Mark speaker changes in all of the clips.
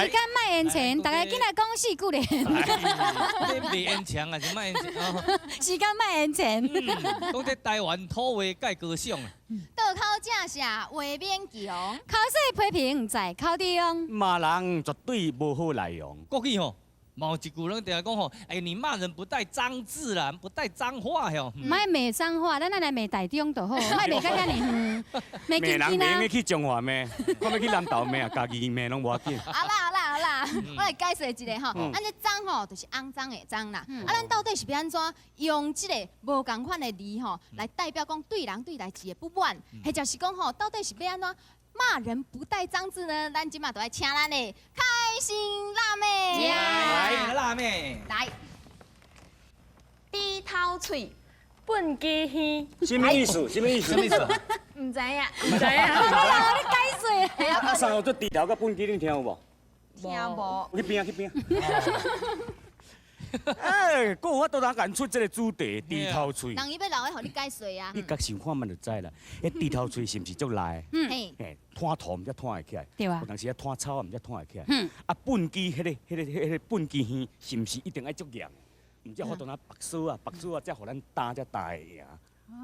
Speaker 1: 時間莫延長，大家緊來講四句咧。
Speaker 2: 你袂延長啊，是莫延長？
Speaker 1: 時間莫延長。
Speaker 2: 講這台灣土話蓋高尚啊！
Speaker 3: 倒口正社話勉強，
Speaker 1: 口說批評在口中。
Speaker 4: 罵人絕對無好內容。
Speaker 2: 過去吼，嘛有一句攏定定講吼，哎，你罵人不帶髒字啦，不帶髒話吼。
Speaker 1: 莫罵髒話，咱來罵台中就好，莫罵甲遐爾遠，罵
Speaker 4: 罵人
Speaker 1: 近近啊。
Speaker 4: 袂用去彰化罵，看欲去南投罵啊，嘉義罵攏無要緊。
Speaker 3: 好啦好啦好啦，我來解釋一下吼，咱這髒吼就是骯髒的髒啦。啊，咱到底是欲按怎用這個無仝款的字吼，來代表講對人對代誌的不滿，或者是講吼，到底是欲按怎罵人不帶髒字呢？咱這馬就來請咱的開心辣妹。
Speaker 2: 來，辣妹。
Speaker 3: 來。
Speaker 5: 豬頭喙，畚箕耳。
Speaker 4: 什麼意思？什麼意思？
Speaker 2: 什麼意思？
Speaker 5: 毋知影，毋知影。
Speaker 1: 你解釋。
Speaker 4: 啊，啥叫做豬頭佮畚箕，你聽有無？
Speaker 5: 聽無。
Speaker 4: 去邊啊，去邊啊。哎，閣有法度人共出這個主題，豬頭喙。
Speaker 3: 人伊欲留咧，予你解釋啊。
Speaker 4: 你家想看嘛就知啦。彼豬頭喙是毋是足利？
Speaker 3: 嘿。
Speaker 4: 嘿，拖土毋才拖會起來。
Speaker 1: 對啊。
Speaker 4: 有當時啊拖草啊，毋才拖會起來。啊，畚箕彼個畚箕耳，是毋是一定愛足硬？毋才有法度啊縛索啊，縛索啊，才予咱擔才擔會贏。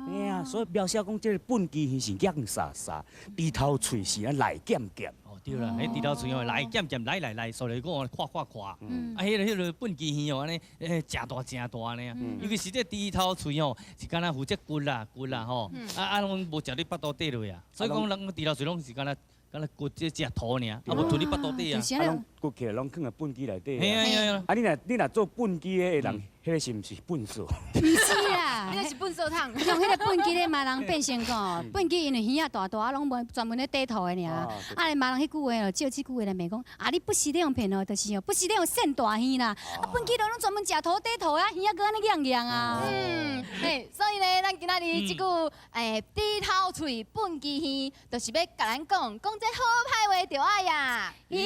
Speaker 4: 嘿啊，所以描寫講這個畚箕耳是硬沙沙，豬頭喙是啊內劍劍。
Speaker 2: 哦，對啦，彼豬頭喙哦內劍劍來來來，所以講看看看。啊，彼個畚箕耳哦，按呢，誠大誠大按呢。尤其是這豬頭喙哦，是敢若負責骨啦骨啦吼，啊啊攏無食你腹肚底落啊。所以講人豬頭喙攏是敢若敢若骨這食土爾，啊無吞你腹肚底啊。
Speaker 4: 啊，攏骨起來攏囥佇畚箕內底。
Speaker 2: 嘿啊嘿啊。
Speaker 4: 啊，你若做畚箕的人，彼個是毋是畚圾？
Speaker 1: 毋是啦，
Speaker 3: 那是畚圾桶。
Speaker 1: 用彼個畚箕咧罵人變成講，畚箕因為耳仔大大，攏無專門咧底土的爾。啊，罵人彼句話哦，借這句話來罵講，啊，你不時咧予騙哦，就是哦，不時咧予扇大耳啦。啊，畚箕攏專門食土底土啊，耳仔閣按呢硬硬啊。
Speaker 3: 嗯，嘿，所以咧，咱今仔日這句豬頭喙畚箕耳，就是欲共咱講，講這好歹話著愛啊，
Speaker 1: 耳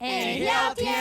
Speaker 1: 會曉聽。